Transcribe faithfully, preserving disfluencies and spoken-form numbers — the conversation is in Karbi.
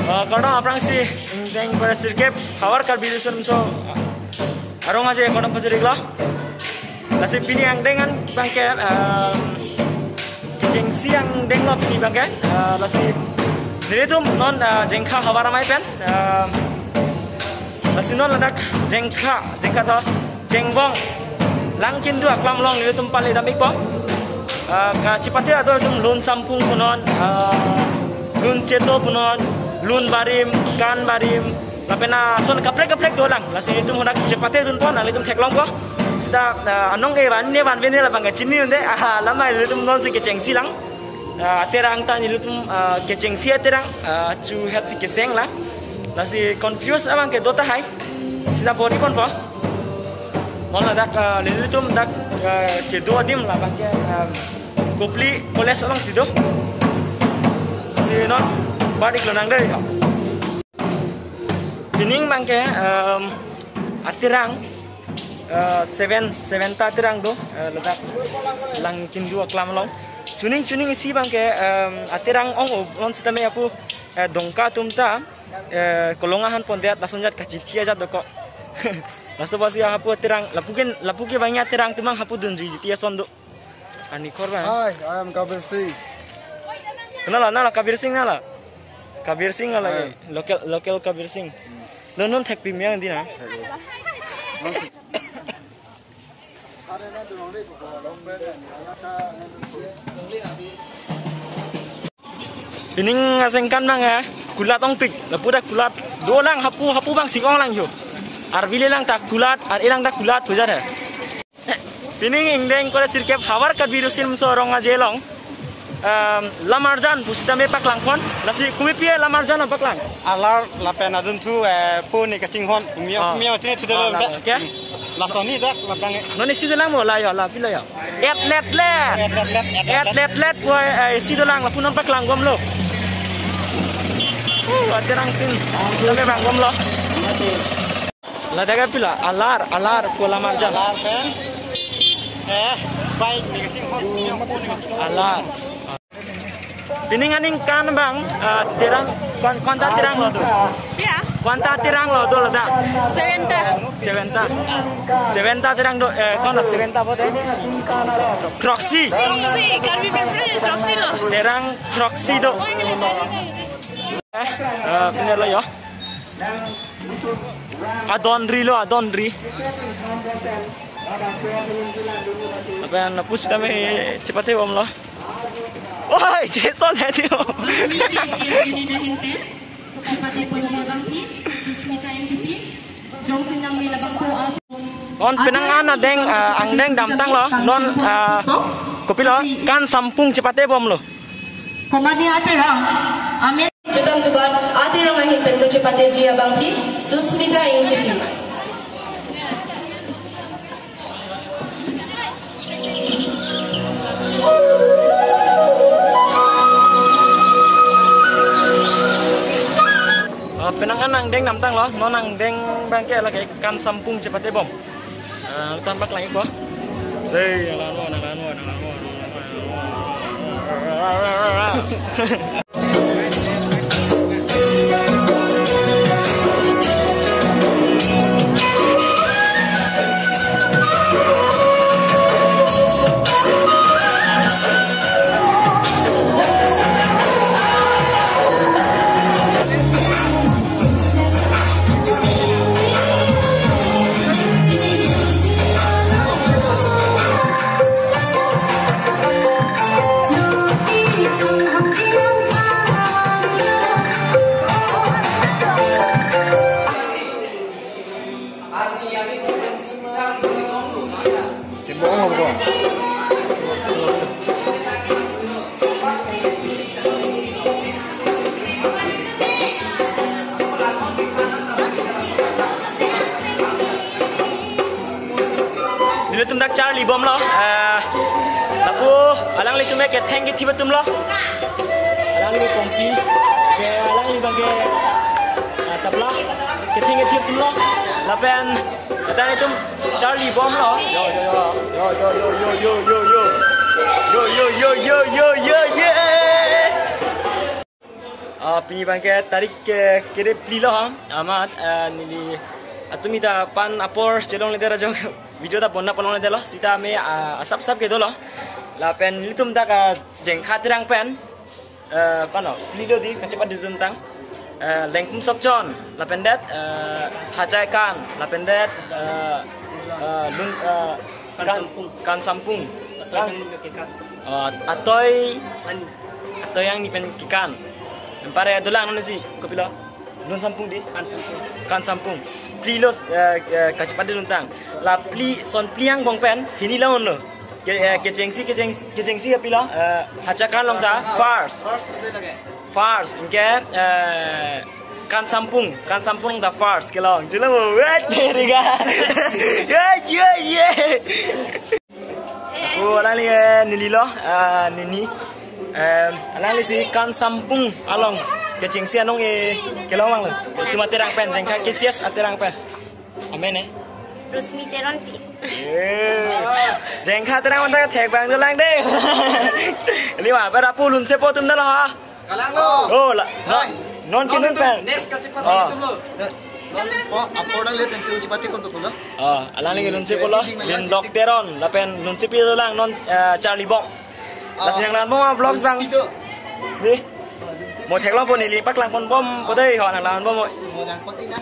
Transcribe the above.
Eh, kardom aphrangsi ingdeng kore sirkep Havar Karbi Riso Nimso Arong Aje kardom pajir-iklo. Lasi pini angdeng an abangke, em, kechengsi angdenglo pini abangke. Eh, lasi nelitum non, eh, Jengkha havar amei pen, em, lasi non ladak Jengkha, Jengkha tho, Jengbong Langkindu aklam along nelitum pale dam-ikpo. Eh, kachepate ado atum lun sampung punon, eh, lun cheto punon, lun barim, kan barim, lapen ason kaprek kaprek dolang. Lasi nelitum hadak chepatedunpo, nanglitum theklongpo. Seta, eh, anong e van ne van vene labang kachini un-e. Aha, lamai nelitum nonsi kechengsi lang. Eh, aterang ta nelitum, eh, kechengsi aterang, eh, chuhetsi keseng lang. Lasi confuse abangke do tahai. Seta bor-iponpo. Non ladak, eh, nelitum dak, eh, kedo adim labangke, em, Kopili College alongsi do. Si non, bor-iklo nangdei. Pining abangke, em, aterang, eh, seven, seven ta aterang do, eh, ladak Langkindu aklam along. Chuning chuning isi abangke, em, aterang ong-o non sitame apu, eh, Dongka atum ta, eh, kolong ahan pondet lason jat kachithi ajat dokok. Laso apotsi ahapu aterang, lapuke, lapuke abangke aterang atum abang hapu dunji, jiti ason do. Ani korban. Hi, I am Kabir Singh. Nanglo, nanglo, Kabir Singh nanglo. Kabir Singh nanglo, hi. Local, local Kabir Singh. Non non thekpimang dei na. Pining asengkan abang ya, kulat ongpik, lapu dak kulat dolang hapu, hapu abang sik-ong lang yo. Arvi le lang ta kulat, ar-e lang ta kulat, puja deh. Pining ingdeng kore sirkep Havar Karbi Riso Nimso Arong Aje along, em, lam arjan pusitame paklangpon, lasi kopi-pi lam arjan paklang. Alar lapen adunthu, eh, pu ne kachinghon, pumio, ah, pumio, tine tude ah, lo, la, dak. Oke. Lason ne dak, lapang, eh. Non isi dolang mo, la yo, la, pilo yo. Et let let. Et let let, et let let. Et let let, boy, eh, isi dolang, lapu non paklangbomlo. Uh, aterang tin, tame vangbomlo. Ladak ke pilo, alar, alar, pu lam arjan. Alar pen. Eh, baik, negatif, pumio, pumio. Alar. Pining aningkan abang, eh, terang, kuan-, kuanta terang lo do? Ya. Kuanta terang lo do ladak? Seven ta. Seven ta. Seven ta terang do, eh, kuanta seven ta bote? Throksi. Throksi, Karbi Bipre, throksi lo. Terang throksi do. Oh, ini lo. Eh, eh, pine lo yo. Adon ri lo, adon ri. Lapen pusitame chepatebomlo. Oi, Jason hai tio. Non penang an adeng, ah, angdeng damtanglo, non, ah, kopilo, kan sampung chepatebomlo. Komatne aterang, amen. Jutam jubat, aterang ahin pen kachepateji abangke, Susmita Engtipi. Ah, penang an angdeng damtanglo, non angdeng abangke lake kan sampung chepatebom. Ah, tan paklang-ikpo. Hei, nanglanvo, nanglanvo, nanglanvo, nanglanvo. Nelitum dak charlibomlo, eh, lapu alanglitum ke ketheng kethip atumlo. Alangli kongsi, ke alangli abangke, eh, tabla, ketheng kethip atumlo. Lapen, eta nelitum charlibomlo. Yo, yo, yo. Yo, yo, yo, yo, yo, yo. Yo, yo, yo, yo, yo, yo, yo, yeah. Ah, pini abangke tarik ke kere phli lo ha. Amat, ah, neli atum ita pan apor chelongledet ajong video ta bonna ponlongledetlo. Sita me, ah, asap asap kedolo. Lapen nelitum dak, ah, Jengkha Terang pen, eh, kono, phli lo di, kachepatedun tang. Eh, Lengpum Sokchon, lapen det, eh, Hachai Kan, lapen det, eh, eh, Lun, eh, Kan, Kan Sampung. Kan Sampung. Kan, eh, Atoi, Atoi Angni pen kekan. Anpar dolang non si, kopilo? Lun Sampung di? Kan Sampung. Kan Sampung. Phli lo, eh, eh, kachepatedun tang. La phli, son phli angbong pen, hini la-un lo. Ke, eh, kechengsi, kecheng-, kechengsi kopilo? Eh, Hachai Kan along ta first. First, betul lagi. First, anke, eh, Kan Sampung, Kan Sampung along ta first kelong. Chula mo, wet, teriga. Ye, ye, ye. Oh, alangli, eh, neli lo, eh, neni. Eh, alangli si Kan Sampung along kechengsi anong, eh, kelong vanglo. Itum aterang pen, Jengkha K C S aterang pen. Amen, eh? Rosmi Teronpi. Eh. Jengkha Terang manta thek abang dolang de. Lima, pada pu lunsepo atum dolo ha. Kalang lo. Oh, la. Non, non ke non pen. Next kachepat atum lo. Oh, apor le tengke lunsepo atum lo. Oh, alangli lunsepo lo. Lindok Teron, lapen lunsepi dolang non, eh, Charlie Bong. Lasi nanglangbom a-vlogs tang. Di. Mo theklongpo, neli paklangponbompo dei, ho nanglangbom. Mo langpon ina.